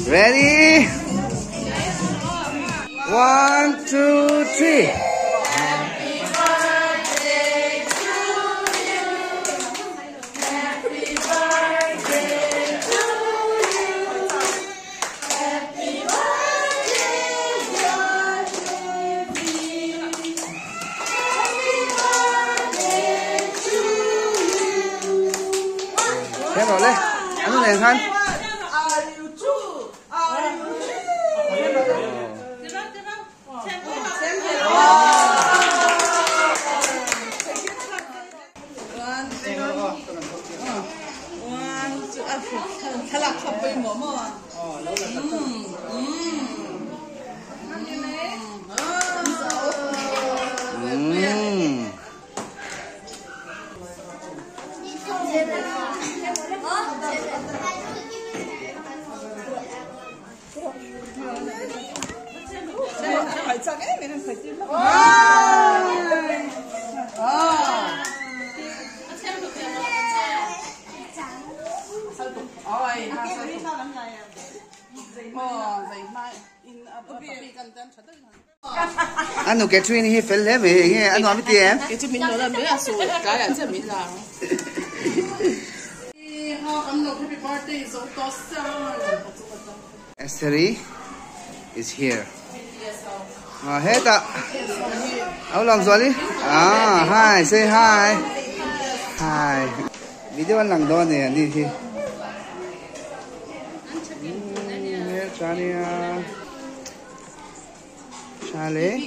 Ready? 1, 2, 3. Happy birthday to you. Happy birthday to you. Happy birthday, dear Devi. Happy birthday to you. Thế rồi đấy, anh này khăn. Anh nụ cái chuyện hi fel le me nge anh nói mit em. Cái chuyện mình nói là mấy à số cái là chuyện mình làm. Esteri is here. À hết ạ. Áo lòng rồi đi. À hi, say hi. Hi. Video anh làm đó nè đi thì. Chania. Chale.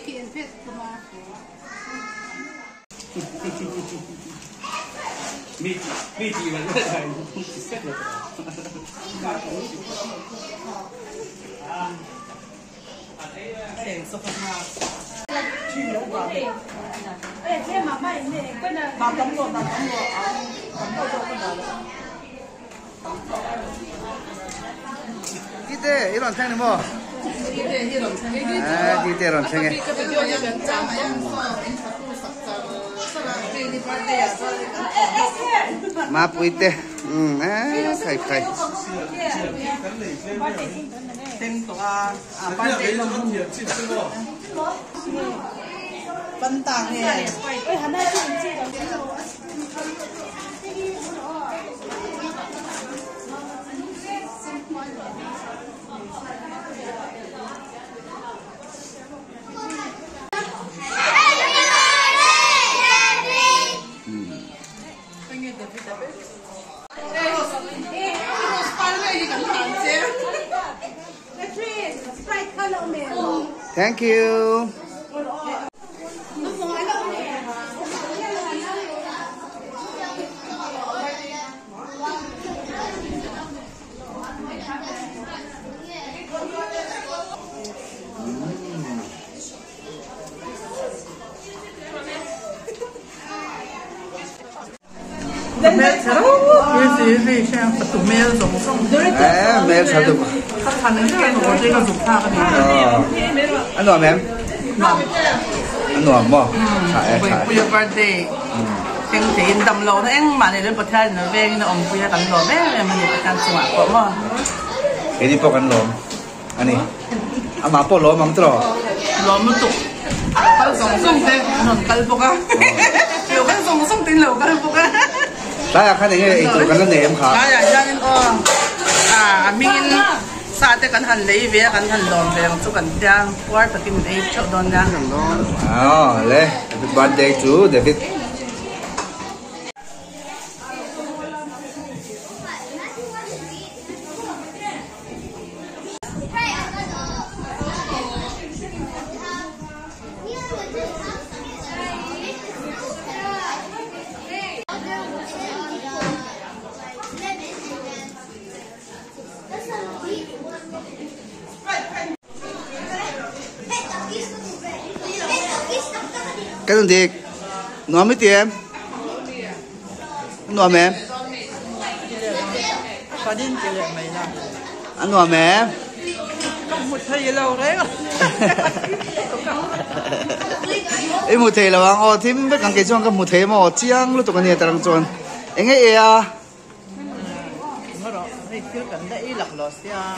Kite, iron sang mo. À, kite iron sang. Ma puite. À, khai khai. Thank you. Anh nói em. nuam maw? Tha e, tha e. Puipuia birthday thleng theiin dam lohna engmah nei loin Pathianin a vengin a awmpui a kan lawm em em a ni Pathian chungah pawh maw? Keini pawh kan lawm a ni. Amah pawh lawm ang tawh. Lawm lutuk. Lo kal zawng zawng te an rawn kal bawk a. Lo kal zawng zawng te in lo kal bawk a. Tlaiah khan enge eitur kan la nei em kha? Tlaiah hianin aw a hmingin sa te kan han lei ve a, kan han lawm ve ang chu kan tia puar takin min ei theuh dawn nia. Aw le, happy birthday to David. Cái gì nuam i ti em? Nuam em? A nuam em? Ka hmu thei lo reng. I hmu thei lo ang aw thim vek ang kei chuan ka hmu thei maw chiang lutuk a nia tarang chuan enge e a?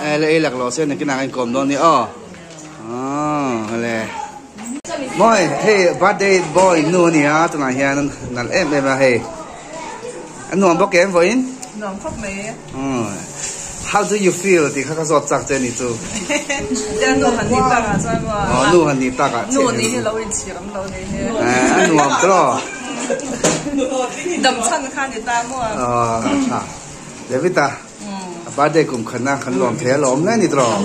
E la ei laklawh sia nakin ah kan inkawm dawn a ni aw. Aw le. Mawi hei birthday boy nu a ni a tunah hian nalh em em a hei. A nuam bawk em vawiin? Nuam khawp mai. How do you feel tih kha ka zawt chak che a ni chu. Tia nu han nih tak ah chuan maw? Aw nu han nih tak ah chiah. Nu nih hi lo inchhir ang lo nih hi. A nuam tawh. Dam chhan kha ni ta maw? Aw a tha. David a a birthday kum khatna kan lawm thei a lawm hle ni tawh.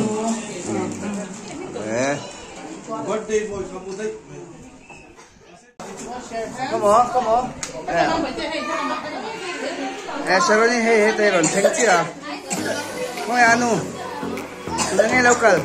Birthday boy kha mu daih mai. Come on, come on. Eh, Sharoni hei hei te rawn thleng chiah a. Khawnge anu? Tunah nge lo kal?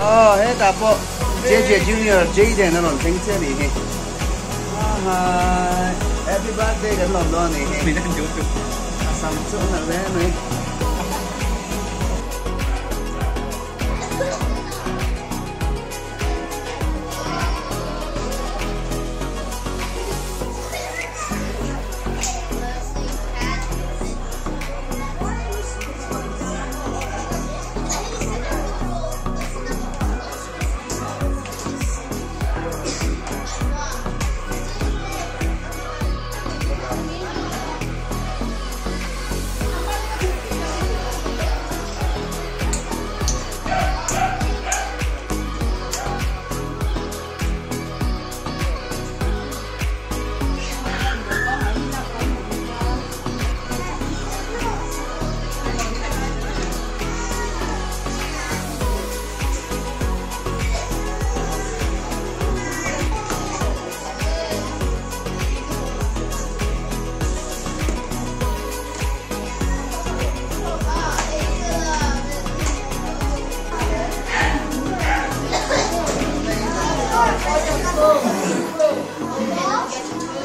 Aw hetah pawh JJ Junior Jayden a rawn thleng chiah a nih hi. Hi happy birthday kan lawm dawn a nih hi. A sam chu a nalh hle mai.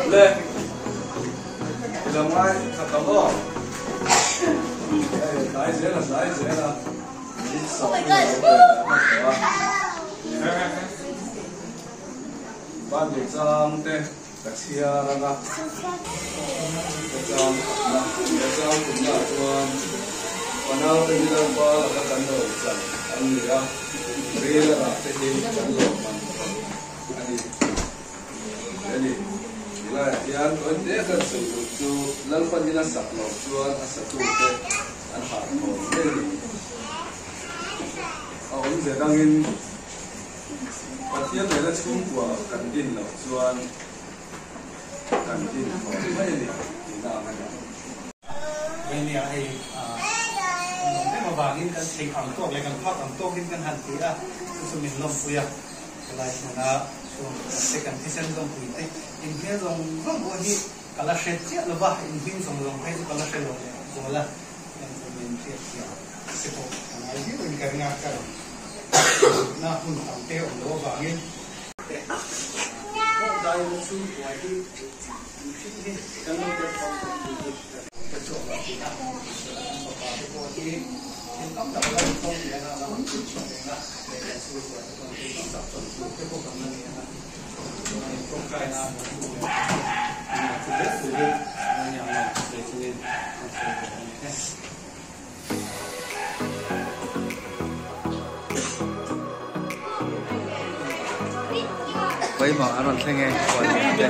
Le, i lo ngai khat ang aw. Hei, tlai zel a, tlai zel a. Min sawm hi a lo ve leh hman tawh a. Bible chang te ka chhiar ang a, ka chang khatna, ka chang kumna ah chuan fanau te hi Lalpa laka kan lo chan an ni a, ril a rah te hi kan lo man thawk a ni. A ni, tilaiah hian tawi te kan sawi duh chu Lalpan in a sak loh chuan a satute an hah thawn ngei ni. A awmze dangin Pathian nena chhungkua kan din loh chuan kan din thawn mai a ni tihna ang a ni. Venia hei a awm em avang. avangin kan theih ang tawk leh kan phak ang tawkin kan han ti a, chu chu min lawmpui a, helai hmuna chhung kan te kan thisen zawngpui te inhmel zawng zawng pawh hi ka la hre chiah lo va, inhming zawng zawng phei chu ka la hre lo leh zual a, heng chu min hriat thiam te pawh a ngai viau in ka ring a, ka rawn na hun tam te awm loh avangin. Pawh daina chhungkua hi mihring hi kan lo tel thawm thawm tih hi ka chhuak lo thin a, kan fapa te pawh hi thil tam tak la inthawm tih a la rawn tih chhuak reng a, leh kan chhungkua te pawn thil tam tak tawn tur te pawh kan la nei ang a, chuan intawngkaina a hmuh hmuh leh nia chu zel turin an ni ang lo sawi chungin kan sawi ve a ni e. Pawimawh an rawn thleng e khuallian te.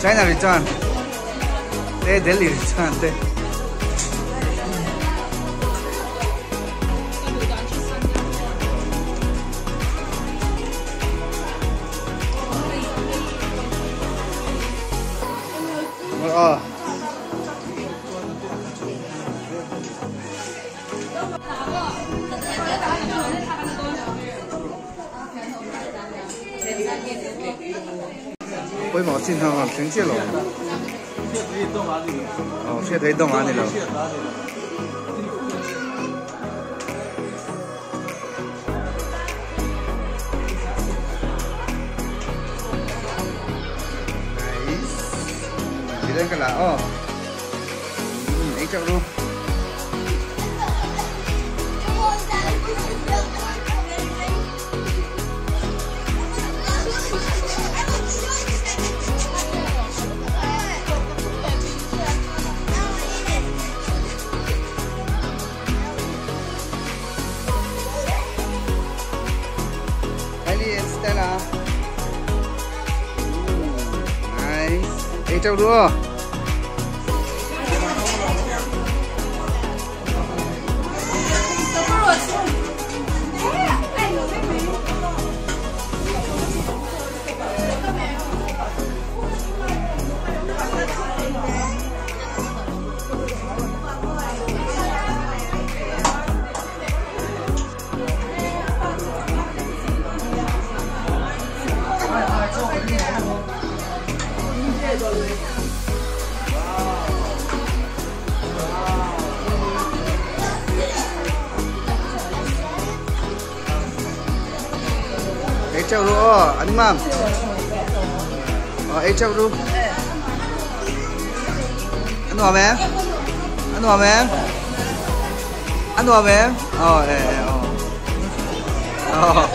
China return te Delhi return te. Ờ. Pawimawh chin ho ang thleng chiah lo. Aw hriat thei dawng a ni lo. Nice. Đi lên cái lá oh. Ấy chậu luôn. Kylie and Stella. Nice. Ei chau đua. Ei chau ru aw, ani mam. Aw, ei chau ru. A nuam em? A nuam em? A nuam em? Aw, e, e, aw. Aw.